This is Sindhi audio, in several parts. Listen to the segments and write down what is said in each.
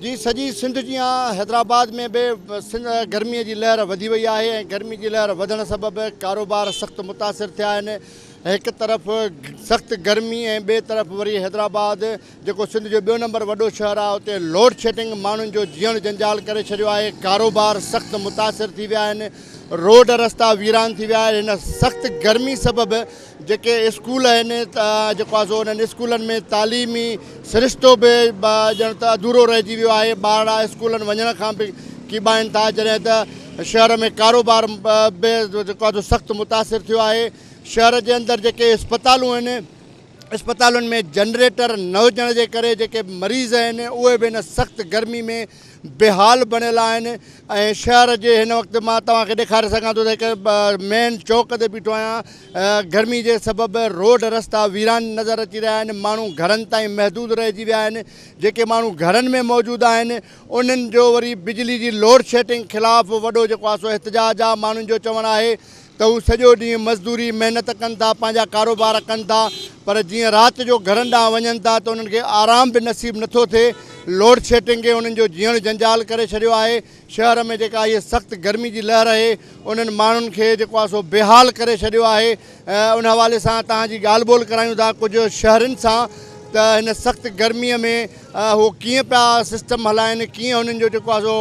جي سڄي سنڌ جيان حيدرآباد ۾ به گرمي جي لهر وڌي وئي آهي ۽ گرمي جي لهر وڌڻ سبب ڪاروبار سخت متاثر ٿيا آهن. هڪ طرف سخت گرمي ۽ ٻئي طرف وري حيدرآباد جيڪو سنڌ جو ٻيو نمبر وڏو شهر آهي اتي لوڊ شيڊنگ ماڻهن جو جيئڻ جنجال ڪري ڇڏيو آهي. ڪاروبار سخت متاثر ٿي ويا آهن، روڊ رستا ويران ٿي ويا آهن. هن سخت گرمي سبب جيڪي اسڪول آهن ته جيڪو آهي سو انهن اسڪولن ۾ تعليمي سرشتو به ڄڻ ته اڌورو رهجي ويو آهي. ٻارڙا اسڪولن وڃڻ کان به ڪيٻائن ٿا، جڏهن ته شهر ۾ ڪاروبار به جيڪو آهي سو سخت متاثر ٿيو آهي. شهر جي اندر جيڪي اسپتالون آهن، اسپتالن ۾ جنريٽر نه هجڻ جي ڪري جيڪي مريض آهن اهي به هن سخت گرمي ۾ بيحال بڻيل آهن ۽ شهر جي هن وقت مان توهان کي ڏيکاري سگهان ٿو ته هڪ مين چوڪ تي بيٺو آهيان. گرمي جي سبب روڊ رستا ويران نظر اچي رهيا آهن، ماڻهو گهرن تائين محدود رهجي ويا آهن. جيڪي ماڻهو گهرن ۾ موجود آهن انهن جو وري بجلي جي لوڊ شيڊنگ خلاف وڏو جيڪو آهي سو احتجاج آهي. ماڻهن جو چوڻ آهي ته هو سڄو ڏينهن مزدوري محنت ڪن ٿا، پنهنجا ڪاروبار ڪن ٿا، پر جيئن رات جو گهرن ڏانهن وڃن ٿا ته انهن کي آرام به نصيب نٿو ٿئي. لوڊ شيڊنگ انهن جو جيئڻ جنجال ڪري ڇڏيو آهي. شهر ۾ جيڪا هيء سخت گرمي جي لهر آهي انهن ماڻهن کي جيڪو آهي سو بيحال ڪري ڇڏيو آهي. ان حوالي سان توهان جي ڳالهه ٻولهه ڪرايون ٿا ڪجهه شهرين سان ته هن سخت گرمي ۾ هو ڪيئن پيا سسٽم هلائن، ڪيئن هنن جو جيڪو آهي سو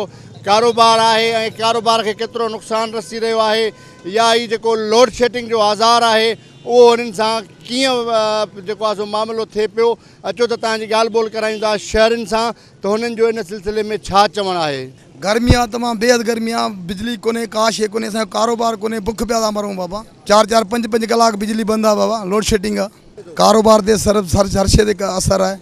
ڪاروبار آهي ۽ ڪاروبار کي ڪيترو نقصان رسي رهيو آهي يا هي جيڪو لوڊ شيڊنگ جو آزار آهي اهو هنن سان ڪيئن جيڪو آهي سو معاملو ٿئي پيو. اچو ته توهان جي ڳالهه ٻولهه ڪرايون ٿا شهرين سان ته هنن جو ان سلسلي ۾ ڇا چوڻ آهي. گرمي آ تمام بيحد گرمي آ بجلي ڪونهي ڪا شي ڪونهي اسان جو ڪاروبار ڪونهي بک پيا ٿا مرون بابا چار چار پنج پنج ڪلاڪ بجلي بند آ بابا لوڊ شيڊنگ آ ڪاروبار تي سر هر شي تي اثر آهي.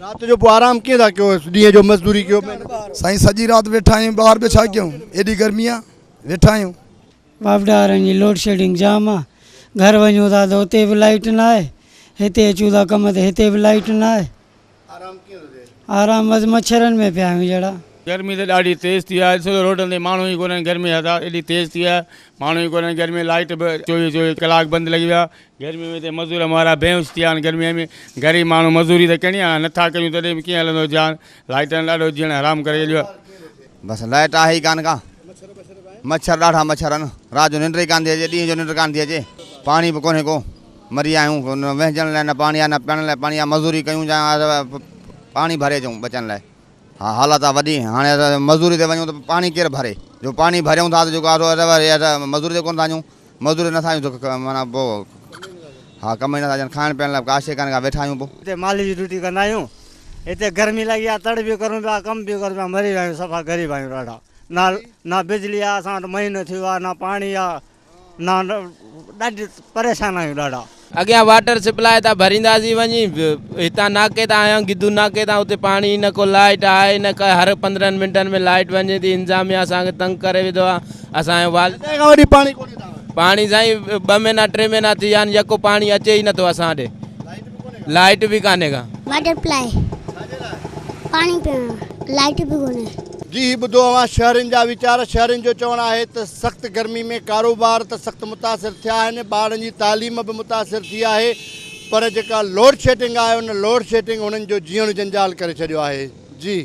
رات جو پوء آرام ڪيئن ٿا ڪيو ڏينهن جو مزدوري ڪيو محنت. سائين سڄي رات ويٺا آهيون ٻاهر ٻيو ڇا ڪيون ايڏي گرمي آ ويٺا آهيون. واپڊا وارن جي لوڊشيڊنگ جام آ گهر وڃون ٿا ته اتي به لائيٽ نه آهي هتي اچون ٿا ڪم تي هتي به لائيٽ نه آهي. آرام ڪيئن ٿو ٿئي؟ آرام بس مڇرن ۾ پيا آهيون جهڙا. گرمي ته ڏاڍي تيز ٿي آهي ڏسو ته روڊن تي ماڻهو ئي ڪونهن گرمي حد ايڏي تيز ٿي آهي ماڻهو ئي ڪونهن گرمي لائيٽ به چوويهه چوويهه ڪلاڪ بند لڳي ويا گرمي ۾ هتي مزور مارا بيهوش ٿي ويا آهن گرمي ۾ غريب ماڻهو مزوري ته ڪرڻي آهي نٿا ڪريون تڏهن به ڪيئن هلندو جان لائيٽن ڏاڍو جيئڻ حرام ڪري ڇڏيو آهي. بس لائيٽ آهي ئي ڪانه ڪا مڇر ڏاڍا مڇر آهن رات جو ننڊ ئي ڪانه ٿي اچي ڏينهن جو ننڊ ڪانه ٿي اچي پاڻي به ڪونهي ڪو مري ويا آهيون نه وهنجڻ لاء نه پاڻي آهي نه پيئڻ لاء پاڻي آهي مزوري ڪيون جا پاڻي ڀري اچون ٻچن لاء ها حالت آهي وڏي هاڻي اسان مزوري تي وڃون ته پاڻي ڪير ڀري جو پاڻي ڀريون ٿا ته جيڪو آهي سو مزوري تي ڪونه ٿا وڃون مزوري نٿا آهيون ته معنيٰ پوء ها ڪم ئي نٿا اچن کائڻ پيئڻ لاء به ڪا شيء ڪانهي ڪا ويٺا آهيون پوء. هتي مالي جي ڊيوٽي ڪندا آهيون هتي گرمي لڳي آهي تڙ به ڪرون پيا ڪم به ڪرون پيا مري ويا آهيون صفا غريب آهيون ڏاڍا نه نه بجلي آهي اسان وٽ مهينو ٿي ويو آهي نه پاڻي آهي نه ڏاڍي پريشان آهيون ڏاڍا. اڳيان واٽر سپلاء تان ڀرينداسين وڃي هتان ناڪي تان آيا آهيون گدو ناڪي تان اتي پاڻي ئي نه ڪو لائيٽ آهي ئي نه ڪا هر 15 منٽن ۾ لائيٽ وڃي ٿي انتظاميا اسان کي تنگ ڪري وڌو آهي اسان جو وال ڪڏهن کان وٺي پاڻي ڪونهي توهان وٽ؟ پاڻي سائين ٻه مهينا ٽي مهينا ٿي ويا آهن يڪو پاڻي اچي ئي نٿو اسان ڏي لائيٽ به ڪانهي ڪا. واٽر پلائي پاڻي پيئڻ لائيٽ به ڪونهي. جي هي ٻڌو اوهان شهرين جا ويچار، شهرين جو چوڻ آهي ته سخت گرمي ۾ ڪاروبار ته سخت متاثر ٿيا آهن، ٻارڙن جي تعليم به متاثر ٿي آهي پر جيڪا لوڊشيڊنگ آهي ان لوڊشيڊنگ هنن جو جيئڻ جنجال ڪري ڇڏيو آهي. جي.